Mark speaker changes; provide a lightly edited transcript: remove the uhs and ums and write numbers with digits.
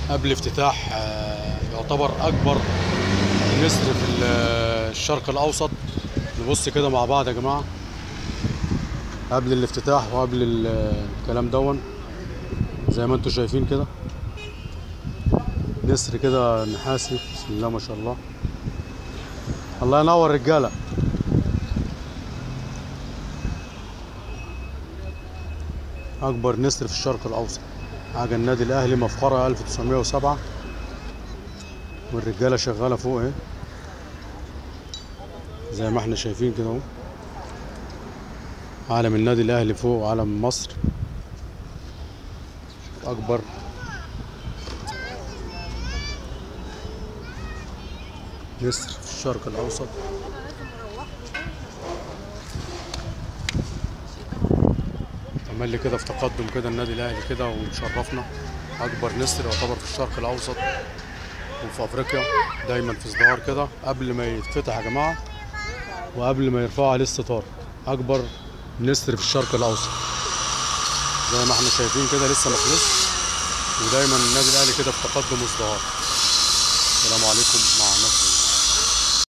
Speaker 1: قبل افتتاح يعتبر اكبر نسر في الشرق الاوسط. نبص كده مع بعض يا جماعة قبل الافتتاح وقبل الكلام دون، زي ما انتم شايفين كده نسر كده نحاسي، بسم الله ما شاء الله. الله ينور رجاله. اكبر نسر في الشرق الاوسط، حاجة النادي الاهلي مفخرة 1907، والرجاله شغالة فوق اهي زي ما احنا شايفين كده اهو. علم النادي الاهلي فوق وعلم مصر. اكبر نسر في الشرق الاوسط. عمال كده في تقدم كده النادي الاهلي كده ومشرفنا. اكبر نسر يعتبر في الشرق الاوسط وفي افريقيا، دايما في ازدهار كده قبل ما يتفتح يا جماعة وقبل ما يرفعوا عليه الستار. اكبر نسر في الشرق الاوسط زي ما احنا شايفين كده، لسه ما خلصش، ودايما النادي الاهلي كده في تقدم وازدهار. السلام عليكم مع نصر.